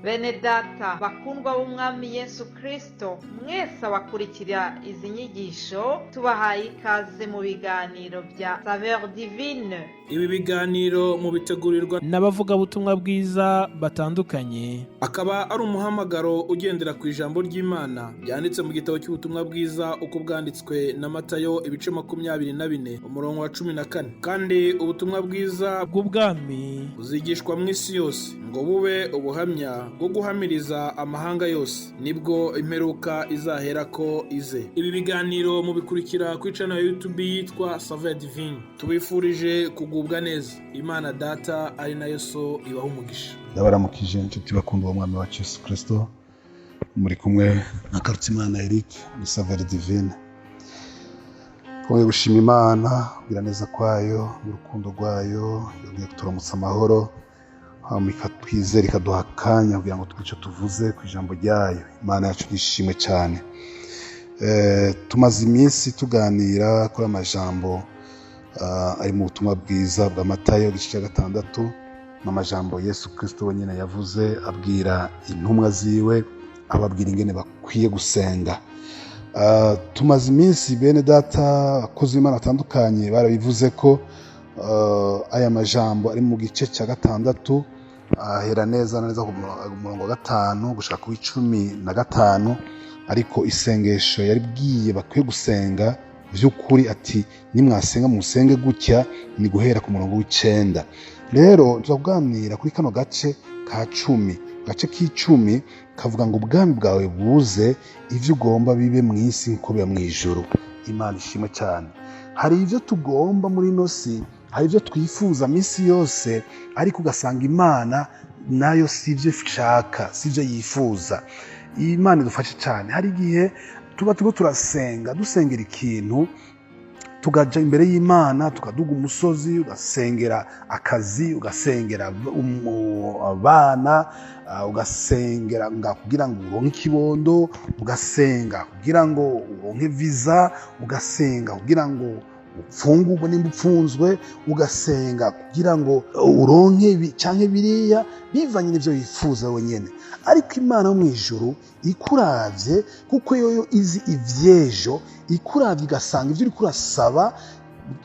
Bene data bakundwa b'Umwami Yesu Kristo, mwese abakurikira izi nyigisho, tubahaye ikaze mu biganiro bya Saveur Divine. Ibi biganiro mubitegurirwa n'abavugabutumwa bwiza batandukanye. Akaba ari umuhamagaro ugendera ku ijambo ry'Imana ryanditse mu gitabo cy'ubutumwa bwiza uko bwanditswe na Matayo, ibice 24, umurongo wa 14. Kandi ubutumwa bwiza bw'ubwami buzigishwa mu isi yose ngo bube ubuhamya bwo guhamiriza amahanga yose, nibwo imperuka izaherako ize. Ibi biganiro mubikurikira kuri channel ya YouTube yitwa Saveur Divine. Tubifurije kugubwa neza. Imana Data ari nayo So ibaha umugisha. Ndabaramukije inshuti bakundwa b'Umwami wacu Yesu Kirisito. Muri kumwe na Karutsimana Eric muri Saveur Divine. Twongeye gushima Imana kugira neza kwayo n'urukundo rwayo, yongeye kuturamutsa amahoro, hama ikatwizera, ikaduha akanya kugira ngo tugire icyo tuvuze ku ijambo ryayo. Imana yacu nishimwe cyane. Tumaze iminsi tuganira kuri amajambo ari mu butumwa bwiza bwa Matayo, igice cya 6, n'amajambo Yesu Kirisito wenyine yavuze abwira intumwa ziwe, ababwira ingene bakwiye gusenga. Tumaze iminsi, bene data, abakozi b'Imana batandukanye barabivuze ko aya majambo ari mu gice cya 6, ahera neza na neza ku murongo wa 5 gushika ku 15. Ariko isengesho yaribwiye bakwiye gusenga by'ukuri, ati nimwasenga musenge gutya, ni guhera ku murongo w'9. Rero tuzakuganira kuri kano gace ka 10. Gace k'10 kavuga ngo ubwami bwawe buze, ivyo ugomba bibe mu isi nkuko biba mu ijuru. Imana ishimwe cyane. Hari ibyo tugomba muri ino si, hari ibyo twifuza minsi yose, ariko ugasanga Imana nayo si ibyo ishaka, si ibyo yifuza. Imana idufashe cyane. Hari igihe tuba turiko turasenga, dusengera ikintu, tugaja imbere y'Imana, tukaduga umusozi, ugasengera akazi, ugasengera abana, ugasengera kugira ngo uronke ikibondo, ugasenga kugira ngo uronke visa, ugasenga kugira ngo upfungurwe nimba upfunzwe, ugasenga kugira ngo uronke ibi canke biriya, bivanye n'ivyo wifuza wenyene. Ariko Imana yo mw'ijuru ikuravye, kuko yoyo izi ivyejo, ikuravye igasanga ivyo uriko urasaba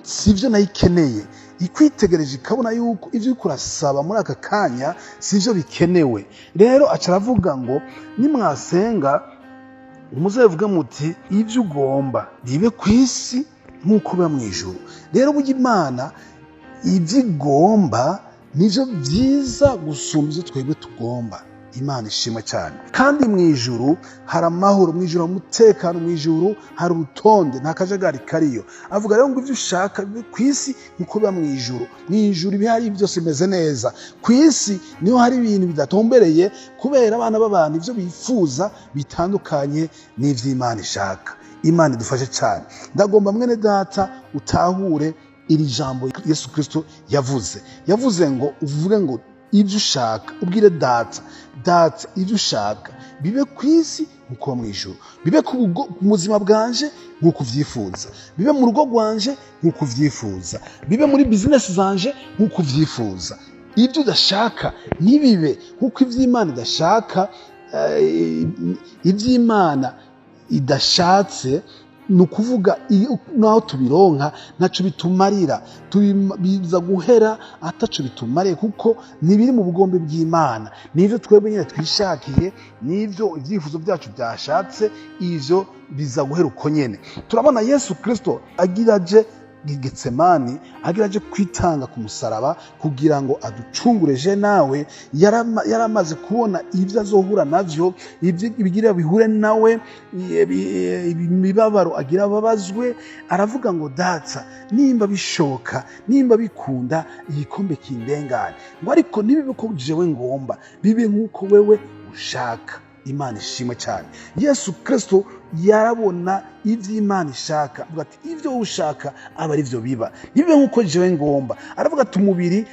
sivyo nayo ikeneye. Ikwitegereje ikabona yuko ivyo uriko urasaba muri aka kanya sivyo bikenewe. Rero aca aravuga ngo nimwasenga muzevuge muti ivyo ugomba bibe ku isi nk'uko biba mu ijuru. Rero burya Imana ivyo igomba nivyo vyiza gusumba ivyo twebwe tugomba. Imana ishimwe cyane. Kandi mu ijuru hari amahoro, mu ijuru hari umutekano, mu ijuru hari urutonde, nta kajagari kariyo. Avuga rero ngo ivyo ushaka bibe ku isi nk'uko biba mu ijuru. Mu ijuru ibihari byose bimeze neza, ku isi niho hari ibintu bidatombereye, kubera abana b'abantu ivyo bifuza bitandukanye n'ivy'Imana ishaka. Imana idufashe cyane. Ndagomba, mwene data, utahure iri jambo Yesu Kristo yavuze. Yavuze ngo uvuge ngo ibyo ushaka, ubwire Data: Data, ibyo ushaka bibe ku isi nk'uko mu ijuru, bibe ku buzima bwanje nk'uko uvyifuza, bibe mu rugo rwanje nk'uko uvyifuza, bibe muri bizinesi zanje nk'uko uvyifuza. Ibyo udashaka ntibibe, nk'uko ivy'Imana idashaka, ivy'Imana idashatse, ni ukuvuga naho tubironka ntaco bitumarira. Biza guhera ataco bitumariye, kuko ntibiri mu bugombe bw'Imana, nivyo twebwe nyine twishakiye, nivyo ivyifuzo byacu byashatse. Ivyo biza guhera uko nyene. Turabona Yesu Kristo agira aje Getsemani, agira aje kwitanga ku musaraba kugira ngo aducungure je nawe. Yaramaze kubona ibyo azohura navyo, ibyo bigira bihure nawe, imibabaro agira ababazwe. Aravuga ngo Data, nimba bishoboka, nimba bikunda, igikombe kindengane, ngo ariko nibibe ko jewe ngomba, bibe nk'uko wewe ushaka. Imana ishimwe cyane. Yesu Kristo yarabona ibyo Imana ishaka, avuga ati ibyo ushaka aba ari byo biba, ntibibe nk'uko jewe ngomba. Aravuga ati umubiri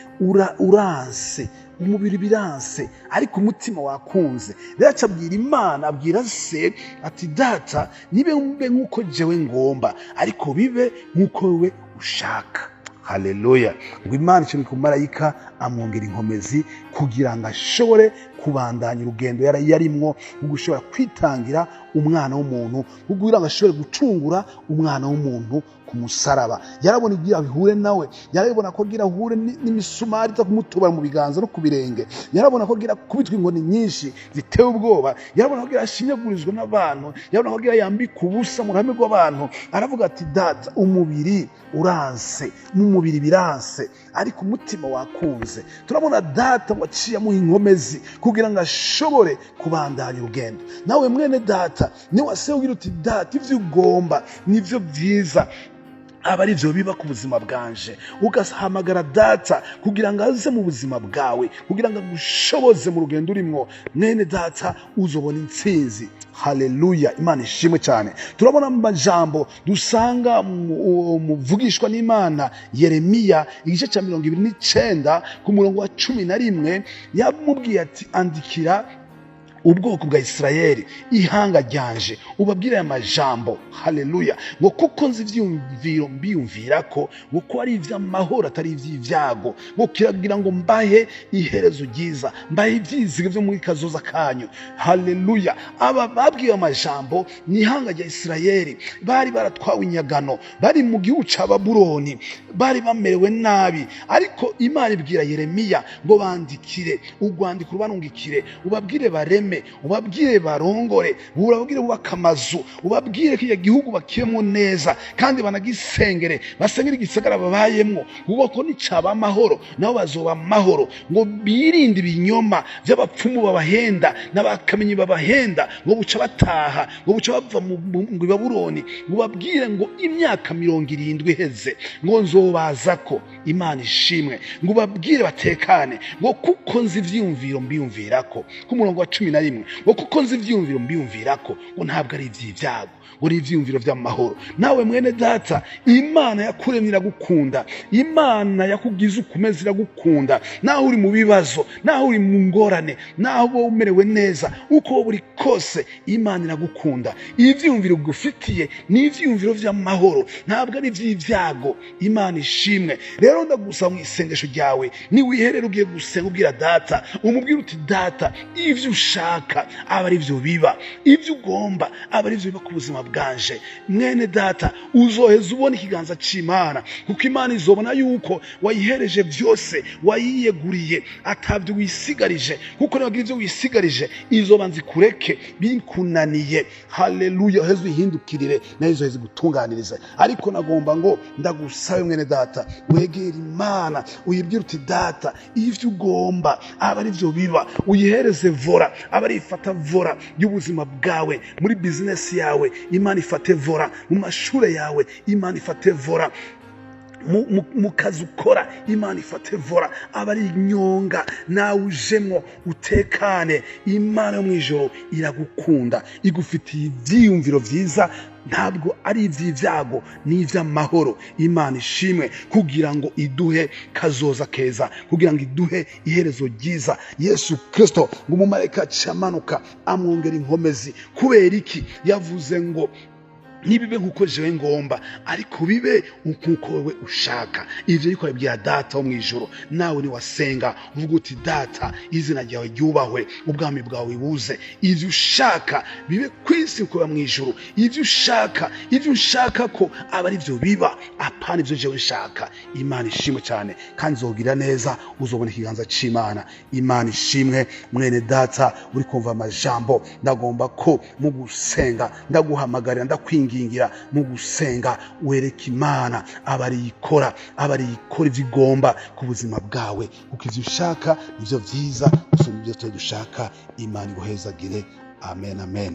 uranse, umubiri biranse, ariko umutima wakunze. Rero aca abwira Imana, abwira Se ati Data, ntibibe nk'uko jewe ngomba, ariko bibe nk'uko wewe ushaka. Haleluya! Ngo Imana icumika umumarayika amwongera inkomezi kugira ngo ashobore kubandanya urugendo yari yarimwo, mu gushobora kwitangira umwana w'umuntu, kugira ngo ashobore gucungura umwana w'umuntu ku musaraba. Yarabona igira bihure nawe, yarabona ko agira ahure n'imisumari iza kumutobora mu biganza no ku birenge, yarabona ko agira kubitwa inkoni nyinshi ziteye ubwoba, yarabona ko agira ashinyagurizwa n'abantu, yarabona ko agira yambika ubusa mu ruhame rw'abantu. Aravuga ati: "Data, umubiri uranse, mu mubiri biranse, ariko umutima wakunze." Turabona Data ngo aciye amuha inkomezi kugira ngo ashobore kubandanya urugendo. Nawe mwene Data, niwase ugira uti: "Data, ivyo ugomba nivyo byiza, aba ari byo biba ku buzima bwanje," ugahamagara Data kugira ngo aze mu buzima bwawe, kugira ngo agushoboze mu rugendo urimwo, mwene Data, uzobona intsinzi. Haleluya! Imana ishimwe cyane. Turabona mu majambo dusanga muvugishwa n'Imana Yeremiya, igice cya 29 ku murongo wa 11, yamubwiye ati: "Andikira ubwoko bwa Isirayeli, ihanga ryanje, ubabwire aya majambo." Haleluya! Ngo: "Kuko nzi ivyiyumviro mbiyumvira ko, ngo ko ari ivy'amahoro atari ivy'ibyago, ngo kiragira ngo mbahe iherezo ryiza, mbahe ivyizigiro vyo muri kazoza kanyu." Haleluya! Aba babwiwe amajambo ni ihanga rya Isirayeli, bari baratwawe inyagano, bari mu gihugu ca Babuloni, bari bamerewe nabi. Ariko Imana ibwira Yeremiya ngo: "Bandikire urwandiko, rubarungikire, ubabwire bareme, ubabwire barongore, ubabwire bubake amazu, ubabwire ko iyo gihugu bakiyemo neza, kandi banagisengere, basengere igisagara babayemwo, kuko ko nicaba amahoro nabo bazoba amahoro, ngo birinde ibinyoma by'abapfumu babahenda n'abakamenyi babahenda, ngo buca bataha, ngo buca bava mu Babuloni, ngo babwire ngo imyaka 70 iheze ngo nzobazako." Imana ishimwe. Ngo ubabwire batekane, ngo kuko nzi ivyiyumviro mbiyumvirako, ku murongo wa 11, ngo kuko nzi ivyiyumviro mbiyumvirako, ngo ntabwo ari ivy'ibyago, ngo ni ivyiyumviro vy'amahoro. Nawe mwene Data, Imana yakuremye iragukunda, Imana yakugize ukomeze iragukunda. Naho uri mu bibazo, naho uri mu ngorane, naho wowe umerewe neza, uko wowe uri kose, Imana iragukunda. Ivyiyumviro igufitiye ni ivyiyumviro vy'amahoro, ntabwo ari ivy'ibyago. Imana ishimwe. Rero ndagusaba mu isengesho ryawe, niwiherera ugiye gusenga, ubwira Data, umubwire uti: "Data, ivyo ushaka aba ari byo biba, ivyo ugomba aba ari byo biba ku buzima bwanje." Mwene Data, uzoheza ubona ikiganza c'Imana, kuko Imana izobona yuko wayihereje byose, wayiyeguriye, atabyo wisigarije, kuko niwagira ivyo wisigarije izobanza ikureke bikunaniye. Haleluya! Uheze uyihindukirire, nayo izoheza igutunganirize. Ariko nagomba ngo ndagusabe, mwene Data, wegere Imana, uyibwire uti: "Data, ivyo ugomba aba ari byo biba." Uyihereze volant, aba ari ifata volant y'ubuzima bwawe. Muri bizinesi yawe Imana ifate volant, mu mashure yawe Imana ifate volant, mu kazi ukora Imana ifate volant, aba ari inyonga, nawe ujemwo utekane. Imana yo mu ijoro iragukunda, igufitiye ibyiyumviro byiza, ntabwo ari iby'ibyago, ni iby'amahoro. Imana ishimwe, kugira ngo iduhe kazoza keza, kugira ngo iduhe iherezo ryiza. Yesu Kirisito, ngo umumarayika aca amanuka amwongera inkomezi. Kubera iki? Yavuze ngo: "Ntibibe nk'uko jewe ngomba, ariko bibe nk'uko wewe ushaka." Ivyo ariko abibwira Data wo mu ijoro. Nawe niwasenga uvuga uti: "Data, izina ryawe ryubahwe, ubwami bwawe buze, ivyo ushaka bibe ku isi uko biba mu ijuru. Ivyo ushaka, ivyo ushaka ko aba ari byo biba, apana ivyo jewe nshaka." Imana ishimwe cyane, kandi izogira neza, uzobona ikiganza c'Imana. Imana ishimwe. Mwene Data uri kumva amajambo, ndagomba ko mu gusenga ndaguhamagarira, ndakwingingira, mu gusenga wereka Imana aba ariyikora, aba ariyikora ivyo igomba ku buzima bwawe, kuko ivyo ushaka nivyo vyiza gusumba ivyo twe dushaka. Imana iguhezagire. Amen, amen.